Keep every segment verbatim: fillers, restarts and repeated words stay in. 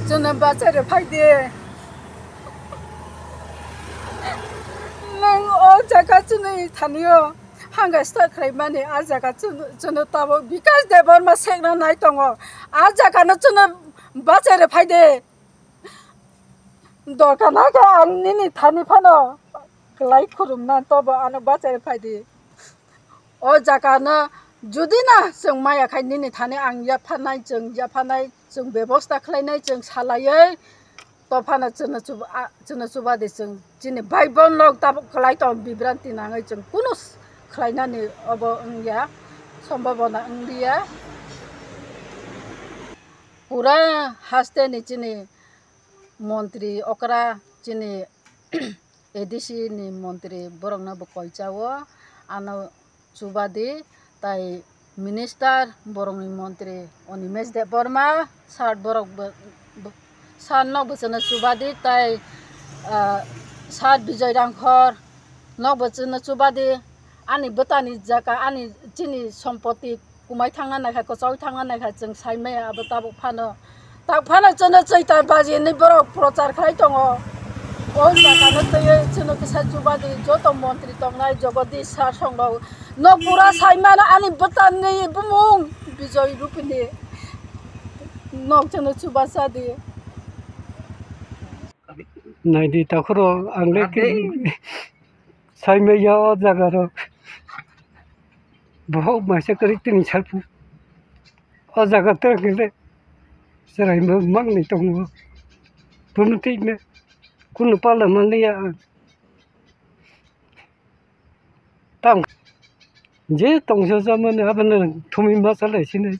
Chwngno bachai rw phai di. Nwng o jaga chwngno thani o hangga start khlaimani, a jaga chwng-, chwngno tabuk Bikash Debbarma sekna nai tongo. A jaga no chwngno bachai rw phai di. Dorkar nai khe ang nini thani phano kwlai khurumna, tobo ano bachai phai di. O jaga no jodi na chwng maya khai nini thani ang yapharnai, chwng yapharnai, chwng bebosta khlainai, chwng salaiwi to phano chwngno chuba, a, chwngno chuba di chwng chini bai bon lok tabuk kwlai tong bibranti nangwi chwng kunu s-, khlainani obo wngya, sombobona wngliya. Pura haste ni chini montri okra chini A D C ni montri borokno bo koi chao, ano chuba di, tai minister borokni montri Animesh Debbarma sir borok bo, bo, sir nok bo chwngno chuba di, tai, ah, sir Bijoy Rangkhor nok bo chwngno chuba di, ani bwtani jaga, ani chini sompoti kumai thangna naikha, kwchoi thangna naikha, chwng sai maya abo tabuk phano. Tak phano chwngno chwita baji hinwi borok prochar khlai tongo. O jaga no twiwi chwngno kisa chuba di, joto montri tongnai, Jagadish sir songrok no pura sai mano, ani bwtani bumung Bijoy Rupini nok chwngno chuba cha di. Naidi takhoro ang le. Sai maya o jaga rok. Bohok maisa kwrwi tini salpu. O jaga twrwng khe le chwraima mangni tongo. Bono thikna kunu pala manliya ang. Tam je tongsa jamani abono thumwi ma chalai sini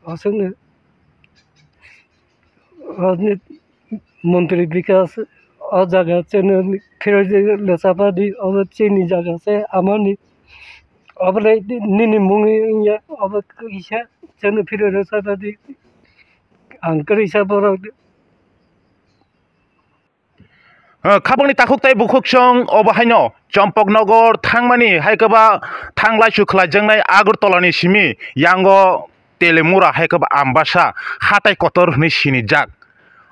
aswkno. Ani montri Bikash o jaga chwngno phirwi le chapa di, obo chini jaga se amani. Obo le nini mungwi wngya, obo kisa chwngno phirwi le chapa di. Ang kwrwisa borok. Ah, khabangni takhuk tei bukhuk chwng obo haino Champaknagar thangmani hai khe ba thanglaisu khlaijaknai Agartala ni simi yango Telemura hai khe ba Ambasa hatai kotor hwnwi sinijak.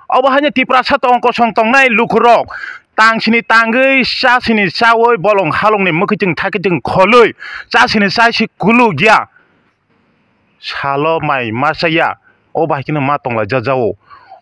Obo haino Tiprasa tong kosong tongnai lukurok tang sini tangwi cha sini chawi bolong halongni mwkhwichwng thakhichwng kholwi cha sini chai si kuluk ya. Salo mai ma chaya, o bai kheno ma tonglaijak jao.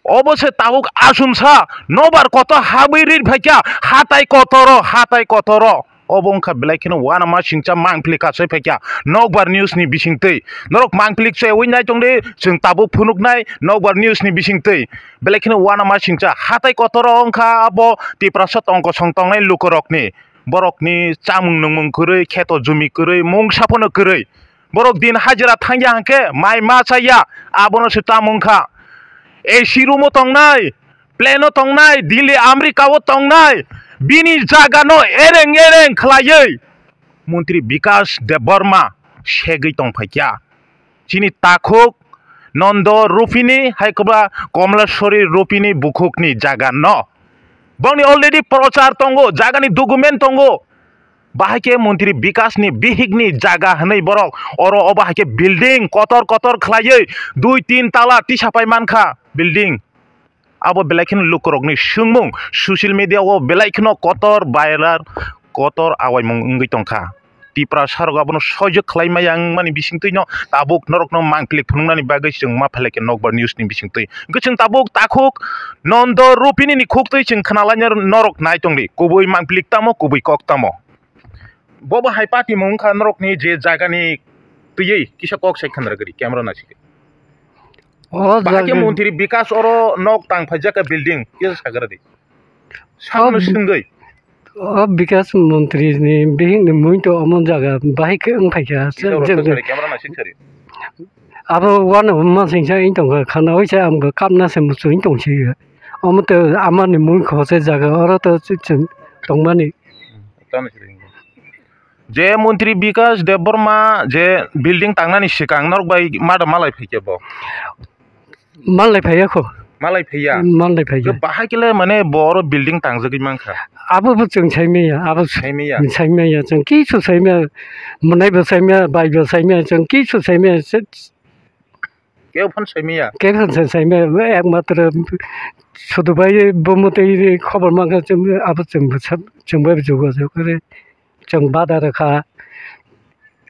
Obo se tabuk asumsa, nobar kotor habwi ri phaikha, hatai kotoro, hatai kotoro. Obo wngkha belai kheno uanama singcha mangpili kasai phaikha, Nokbar News ni bisingtwi. Norok mangpili chaywi nai tongdi, chwng tabuk phunuknai Nokbar News ni bisingtwi. Belai kheno uanama singcha, hatai kotoro wngkha abo Tiprasa tong kosong tongnai lukurokni. Borokni chamung nungmung kwrwi, kheto jumi kwrwi, mungsa phano kwrwi. Borok din hajira thangya hwnkhe mai ma chaya, abono se tamo wngkha. A C room o tongnai, plane o tongnai, Delhi, America o tongnai, bini jaga no ereng ereng khlaiwi Montri Bikash Debbarma segwi tongphaikha. Chini takhuk Nondo Rupini hai khe ba Komleswari Rupini bukhukni jaga no. Bongni already prochar tongo, jagani document tongo. Bahai khe Montri Bikash ni bihik ni jaga hwnwi borok oro obo hai khe building kotor kotor khlaiwi dui tin tala tisa pai mankha building. Abo belai kheno lukurokni swngmung, social media o belai kheno kotor viral, kotor awaimung wngwi tongkha. Tiprasa rok abono sojak khlai maya wngmani bisingtwi no tabuk norokno mangpili phunuknani bagwi chwng ma phailai khe Nokbar News ni bisingtwi. Hwnkhe chwng tabuk takhuk Nondo Rupini ni khuktwi chwng khna laina norok nai tongdi, kubui mangpili tamo, kubui kok tamo. Bobo hai patimung wngkha norokni je jagani twiwi kisa kok sai khna rwgwi camera naisingdi. O bahai khe jaga Montri Bikash oro nok tang phaijak khe building kisa sagra di. Sakno swngwi. O Bikash Montri ni bihik ni mui to omo jaga bahai khe wng phaikha. Kisa oro je-, je-, sorry, camera naising sorry. Abo uanama singcha wng tongkha, khana oisa amgo kapna se muchung tongsi. Omo to amani mui khose jaga oro to chwng tongmani. Tamo swrwng. Je Montri Bikash Debbarma je building tangnani swkang norok bai mada malai phaikhe bo? Malai phaiya kho. Malai phaiya? Malai phaiya. Bahai khe le mane bo oro building tangjagwi mankha. Abo bo chwng saimaya, abo saimaya? Saimaya, chwng kisu saimaya, mwnai bo saimaya, bai bo saimaya, chwng kisu saimaya, se-, Kebo phano saimaya. Kebo phano saimaya, ekmatro sudu bai bo mwtwi khobor mankha, chwng abo chwng bwsa, chwng bai bo jogajog khe chwng bada rwkha.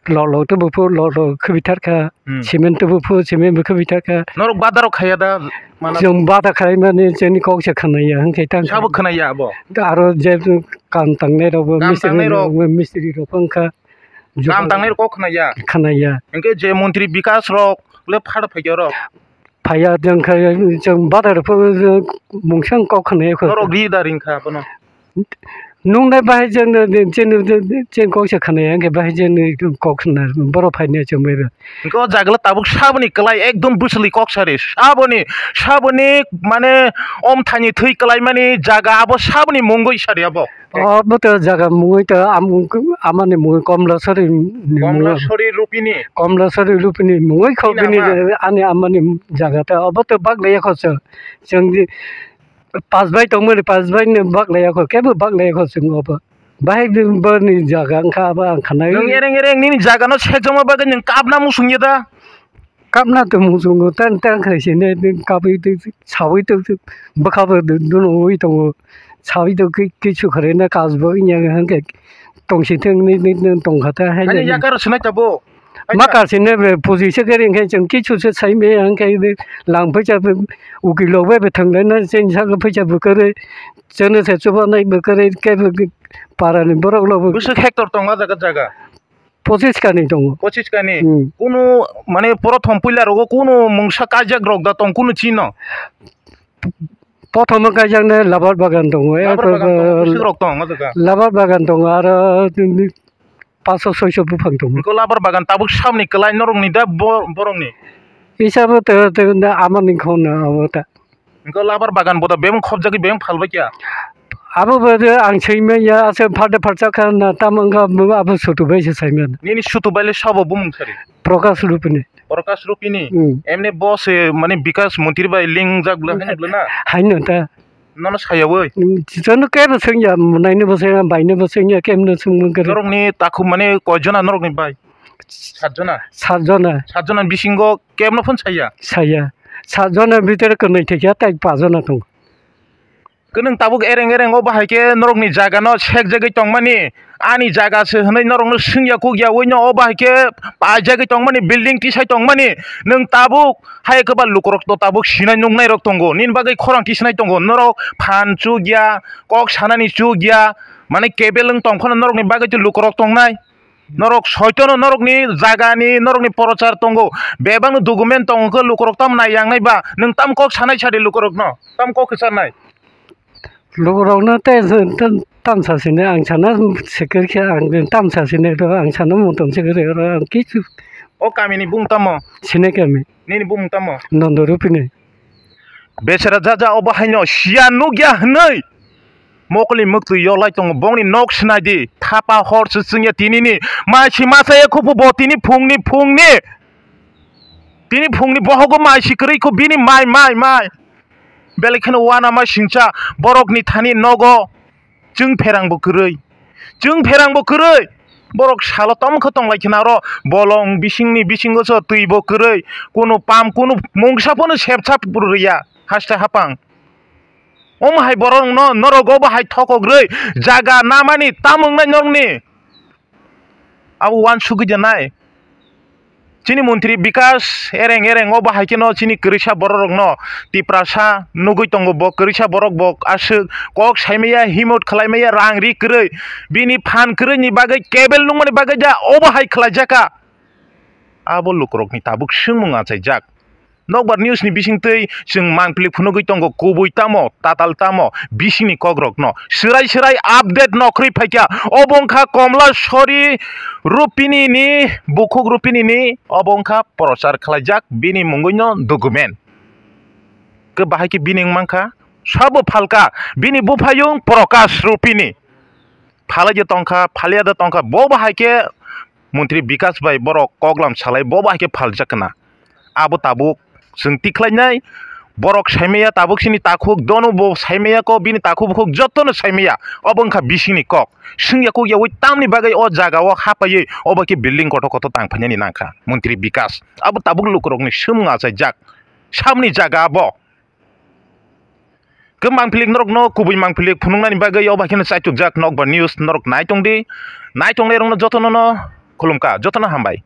Lolo to buphu lolo khwbithar kha, hmm, cement to buphu cement bo khwbithar kha. Norok bada rok khaya da, mana? Chwng bada khaimani chini kok se khwnaya hwnkhe tang. Sabo khwnaya abo? Aro je kam tangnai rok bo, kam mistri tangnai rok, rok bo, mistri rok wngkha. Kam tangnai rok kok khwnaya? Khwnaya. Hwnkhe je montri bikas rok le phada phaikha rok? Phaiya, jwng kha, jwng bada rok mungsa kok khwnaya kho. Norok ri da ring kha bono? Nung nai bahai jwng, jwng, jwng, jwng kok se khwnaya, hwnkhe bahai jwng kok khwna borok phainai chwng bai rw. Hwnkhe o jaga le tabuk saboni kwlai ekdom bwswlwi kok sari. Saboni, saboni mane omthani thwi kwlaimani jaga abo saboni mungwi sari abo. Obo to jaga mungwi to am-, amani mungwi Komlasori ni mungwi. Komlasori Rupini. Komlasori Rupini mungwi kho bini ama-, ani amani jaga ta obo to baglaiya kho chwng. Chwng di pas bai tongmani pas bai ni baglaiya kho, kebo baglaiya kho chwng obo. Bahai bini jaga wngkha abo ang khanai. Nwng ereng ereng nini jaga no sekjakma bagwi nwng kapna muchungya da? Kapna to muchungo, tang tang khai sini, kabui twi, saui twi, bwkha bo dunui tongo, saui twi kisu kharwi na kaj bo wngya hwnkhe tongsi thwng nini tongkha ta hai. Ani yakar sinai tabuk. Ma kar sini bre puji se kering khai chwng kisu se sai me hwnkhe lang phaisa ukilok bai thwng lai na chini saka phaisa bo kwrwi chwngno se chuba nai bo kwrwi kebo para ni borok rok bo. Bwswk hectare tongo jaga jaga? Pochis kani tongo. Pochis kani. Hmm. Kunu, mane, prothom puila rogo kunu mungsa kaijak rok da tong kunu chino? Prothom kaijak ne labar bagan tongo. Labar bagan tongo, bwswk rok tong o jaga? Labar bagan tongo, aro paso soiso buphang tongo. Ko labar bagan tabuk samni kwlai norok ni da bo-, borok ni? Isabo te, te, amani khon abo ta. Hwnkhe labar bagan bo da bebak khopjagwi bebak phalbai kha. Abo bo je ang swi manya, aswk phar de pharsa kha na, tamo wngkha bo abo sutu bai se sai manya. Nini sutu bai le sabo bumung sari? Prakash Rupini. Prakash Rupini? Hmm. Emni bo se mane Bikas Montri bai lingjak bwla haino bwla na? Haino ta. Nono sayawi? Hmm, jono kebo swngya, naini bo swngya, baini bo swngya, kemno swngmung kwrwi. Norokni takhuk mane koi jona norokni bai? Sat jona? Sat jona. Sat jona bisingo kemno phone saya? Saya. Sat jona bhitor kwnwi thwikya, tai pas jona tongo. Kwnwng tabuk ereng ereng o bahai khe norokni jaga no sekjagwi tongmani, ani jaga se hwnwi norokno swngya kukya, oino o bahai khe paijagwi tongmani, building tisai tongmani, nwng tabuk hai kwbal lukurok to tabuk sinai nuknai rok tongo, nini bagwi khorang tisinai tongo, norok phan chukya, kok sanani chukya, mane kebel wng tong phano norokni bagwi to lukurok tongnai. Norok soitono norokni jagani, norokni prochar tongo. Bebakno document tongo khe lukurok tamo nai yang nai ba? Nwng tamo kok sanai sadi lukurokno? Tamo kok kwcharnai? Lukurokno tei tam sa sini ang sana sikir khe ang tam sa sini ro ang sana mutom sikir ro ang kichu. O kamini bung tamo? Sini kami. Nini bung tamo? Nondo Rupini. Bechara jaja obo haino siya nukya hwnwi. Mokoli mwktwi yolai tongo, bongni nok swnai di, thapa hor se chwngya tinini, mai si masa ya khupu bo tini phungni, phungni, tini phungni bohogo mai si kwrwi kho bini mai, mai, mai, belai kheno wana mai singcha, borokni thani nogo chwng pherang bo kwrwi, chwng pherang bo kwrwi, borok salo tamo khe tonglai khna aro bolong bisingni bisingo so twi bo kwrwi, kunu pam kunu mungsa phano sepsa rwya haste hapang. Omo hai borok no norok obo hai thokok rwi jaga namani tamung nai norokni abo uansugwi de nai. Chini montri Bikas ereng ereng obo hai khe no chini kwrwisa borok rok no Tiprasa nugwi tongo, bo kwrwisa borok bo aswk kok saimaya, himot khwlaimaya, rang ri kwrwi, bini phan kwrwi ni bagwi, kebel nungmani bagwi da obo hai khwlaijak kha. Abo lukurokni tabuk swngmung achaijak. Nokbar news ni bisingtwi chwng mangpili phunugwi tongo, kubui tamo, tatal tamo, bisingni kokrokno swrai swrai update nokhorwi phaikha. Obo wngkha Komla Sori Rupini ni, bukhuk Rupini ni, obo wngkha prochar khlaijak, bini mungwino document. Khe bahai khe bini wngmankha, sabo phalka, bini buphayung Prakash Rupini. Phalai de tongkha, phalia de tongkha, bo bahai khe Montri Bikas bai borok koklam salai bo bai khe phaljak khna. Abo tabuk chwng tikhlainai, Borok saimaya tabuk sini takhuk, dono bo saimaya kok, bini takhuk bukhuk jotono saimaya. Obo wngkha bisingni kok. Swngya kukya ui tamni bagwi o jaga o hapaiwi obo khe building kotor kotor tang phainani nangkha Montri Bikas. Abo tabuk lukurokni swmung achaijak. Samni jaga abo. Kwbang philik norokno kubui mangphilik phunuknani bagwi obo khe chaitukjak Nokbar News norok nai tongdi. Nai tongnairokno jotono no khulumkha, jotono hambai.